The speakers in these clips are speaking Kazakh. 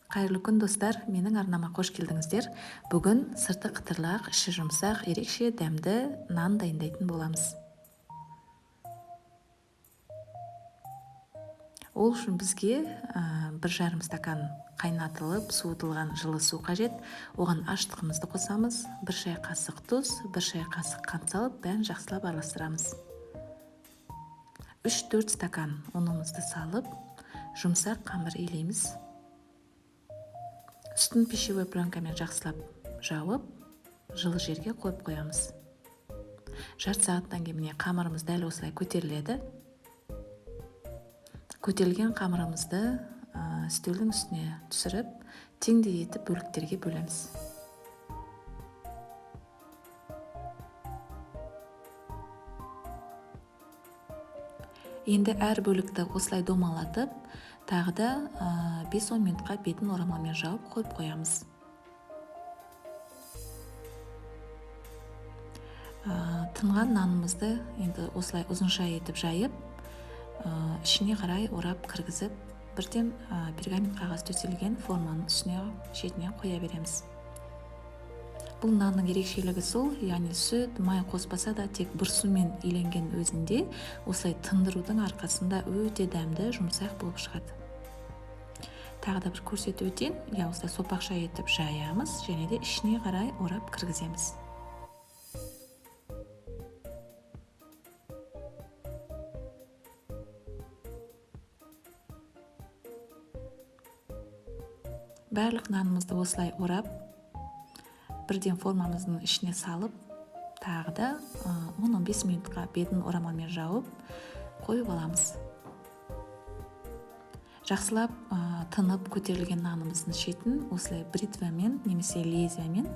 Қайырлы күн, достар! Менің арнама қош келдіңіздер. Бүгін сырты қытырлақ, іші жұмсақ, ерекше дәмді нан дайындайтын боламыз. Ол үшін бізге 1,5 стакан қайнатылып, суытылған жылы су қажет. Оған ашытқымызды қосамыз, 1 шай қасық тұз, 1 шай қасық қант салып, бәрін жақсылап араластырамыз. 3-4 стакан ұнымызды салып, жұмсақ қамыр илейміз. Үстін пищевой пленкамен жақсылап жауып, жылы жерге қойып қоямыз. Жарты сағаттан кейін міне қамырымыз дәл осылай көтеріледі. Көтерілген қамырымызды үстелдің үстіне түсіріп, теңдей етіп бөліктерге бөлеміз. Енді әр бөлікті осылай домалатып, тағы да 5-10 минутқа бетін орамалмен жауып қойып қоямыз. Тынған нанымызды енді осылай ұзынша етіп жайып, ішіне қарай орап кіргізіп, бірден пергамент қағаз төселген форманың үстіне шетінен қоя береміз. Бұл нанның ерекшелігі сол, яғни сүт, май қоспаса да тек бір сумен иленген өзінде осылай тындырудың арқасында өте дәмді, жұмсақ болып шығады. Тағы да бір көрсетіп өтейін, осылай сопақша етіп жаямыз және де ішіне қарай орап кіргіземіз. Барлық нанымызды осылай орап, бірден формамыздың ішіне салып, тағы да 10-15 минутқа бетін орамалмен жауып қойып аламыз. Жақсылап тынып көтерілген нанымыздың шетін осылай бритвамен немесе лезвиямен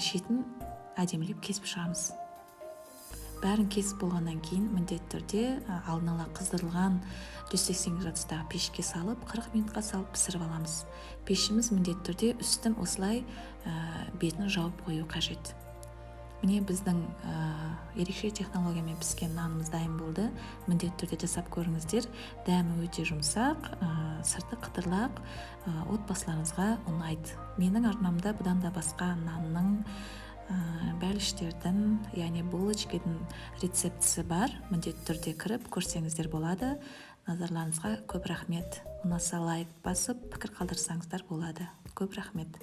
шетін әдемілеп кесіп шығамыз. Бәрін кесіп болғаннан кейін міндетті түрде алдын ала қыздырылған 180 градустағы пешке салып, 40 минутқа салып пісіріп аламыз. Пешіміз міндетті түрде үстін осылай бетін жауып қою қажет. Міне біздің ерекше технологиямен піскен нанымыз дайын болды. Міндетті түрде жасап көріңіздер. Дәмі өте жұмсақ, сырты қытырлақ, отбасыларыңызға ұнайды. Менің арнамда бұдан да басқа нанның, бәліштердің, яғни булочканың рецептісі бар. Міндетті түрде кіріп көрсеңіздер болады. Назарларыңызға көп рахмет. Ұнаса лайк басып, пікір қалдырсаңыздар болады. Көп рахмет.